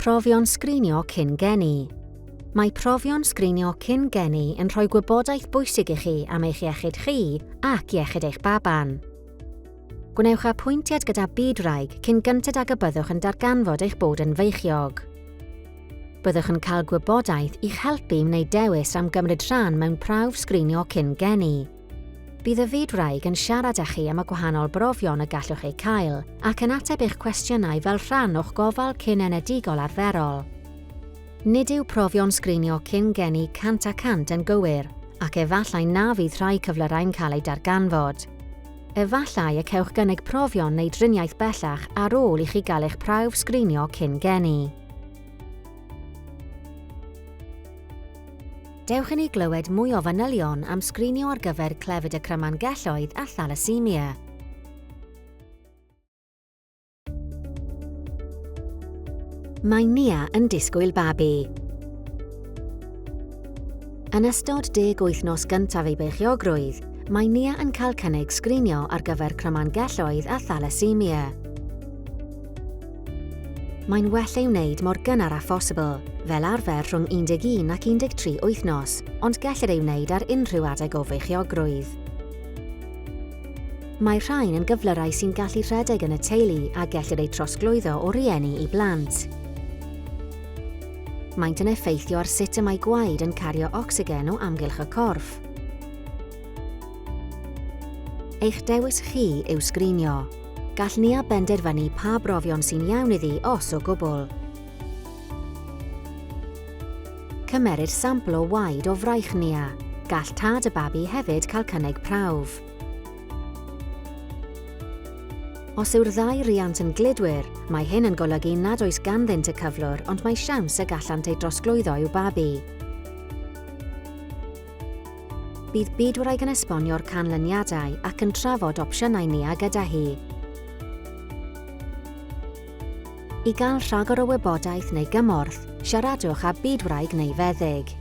Profion sgrinio cyn geni. Mae profion sgrinio cyn geni yn rhoi gwybodaeth bwysig i chi am eich iechyd chi ac iechyd eich baban. Gwnewch apwyntiad gyda bydwraig cyn gynted ag y byddwch yn darganfod eich bod yn feichiog. Byddwch yn cael gwybodaeth i'ch helpu i wneud dewis am gymryd rhan mewn prawf sgrinio cyn geni. Bydd y fyd-wraig yn siarad â chi am y gwahanol brofion y gallwch eu cael ac yn ateb eich cwestiynau fel rhan o'ch gofal cyn-enedigol arferol. Nid yw profion sgrinio cyn-geni 100 a 100 yn gywir, ac efallai na fydd rhai cyflyrau'n cael eu darganfod. Efallai y cewch gynnig profion neu driniaeth bellach ar ôl i chi gael eich prawf sgrinio cyn-geni. Dewch i ni glywed mwy o fanylion am sgrinio ar gyfer clefyd y cryman gelloedd a thalasemia. Mae Nia yn disgwyl babi. Yn ystod deg wythnos gyntaf ei beichiogrwydd, mae Nia yn cael cynnig sgrinio ar gyfer cryman gelloedd a thalasemia. Mae'n well ei wneud mor gynnar â phosibl, fel arfer rhwng 11 ac 13 wythnos, ond gellir ei wneud ar unrhyw adeg o feichiogrwydd. Mae rhain yn gyflyrau sy'n gallu rhedeg yn y teulu a gellir eu trosglwyddo o rieni i blant. Maent yn effeithio ar sut y mae gwaed yn cario ocsigen o amgylch y corff. Eich dewis chi yw sgrinio. Gall Nia benderfynu pa brofion sy'n iawn iddi os o gwbl. Cymerir sampl o waed o fraich Nia. Gall tad y babi hefyd cael cynnig prawf. Os yw'r ddau riant yn gludwyr, mae hyn yn golygu nad oes ganddynt y cyflwr ond mae siawns y gallant ei drosglwyddo i'w babi. Bydd bydwraig yn esbonio'r canlyniadau ac yn trafod opsiynau Nia gyda hi. I gael rhagor o wybodaeth neu gymorth, siaradwch â bydwraig neu feddyg.